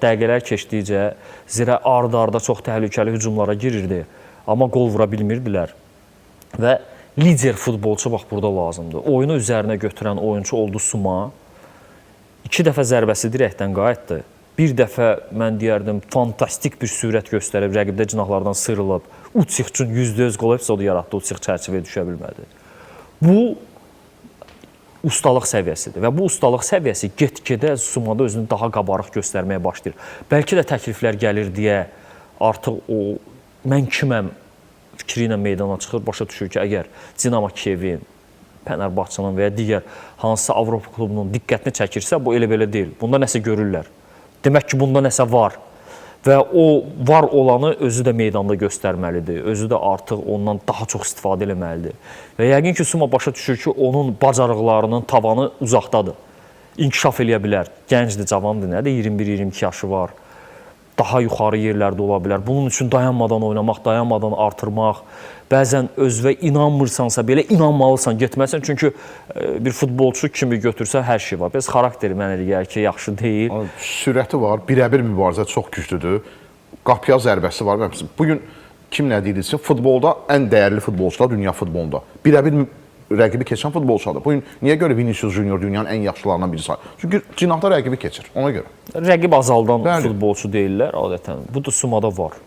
Dəqiqələr keçdikcə Zirə ard-arda çox təhlükəli hücumlara girirdi, amma qol vura bilmirdilər. Və lider futbolçu bax burada lazımdır. Oyunu üzərinə götürən oyunçu oldu Suma. 2 dəfə zərbəsi dirəkdən qayıtdı. Bir dəfə mən deyərdim fantastik bir sürət göstərib rəqibdə cinahlardan sıyrılıb. Utsix üçün 100% qol epizodu yaratdı. Utsix çərçivəyə düşə bilmədi. Bu ustalıq səviyyəsidir və bu ustalıq səviyyəsi get-gedə Sumada özünü daha qabarıq göstərməyə başlayır. Bəlkə də təkliflər gəlir deyə artıq o mən kiməm fikri ilə meydana çıxır, başa düşür ki, əgər Dinamo Kiyevin, Fenerbahçenin və ya digər hansısa Avropa klubunun diqqətini çəkirsə, bu elə belə deyil. Bunda nəsə görürlər. Demək ki, bunda nəsə var. Və o var olanı özü də meydanda göstərməlidir. Özü də artıq ondan daha çox istifadə eləməlidir. Və yəqin ki, Suma başa düşür ki, onun bacarıqlarının tavanı uzaqdadır. İnkişaf eləyə bilər. Gəncdir, cavandır, nədir? 21-22 yaşı var. Daha yuxarı yerlərdə ola bilər. Bunun üçün dayanmadan oynamaq, dayanmadan artırmaq, bəzən özünə inanmırsansa belə inanmalısan, getməlisən. Çünki bir futbolçu kimi götürsə hər şey var. Bəs xarakteri mənə elə gəlir ki, yaxşı deyil. Sürəti var, birəbir mübarizə çox güclüdür. Qapıya zərbəsi var. Bu gün kim nə deyirsə, futbolda ən dəyərli futbolçular dünya futbolunda. Birəbir rəqibi keçən futbolçulardır. Bu gün niyə görə Vinicius Junior dünyanın ən yaxşılarından biri sayılır? Çünki cinahda rəqibi keçir, ona görə. Rəqib azaldan Bəli. futbolçu deyirlər adətən. Bu da Sumada var.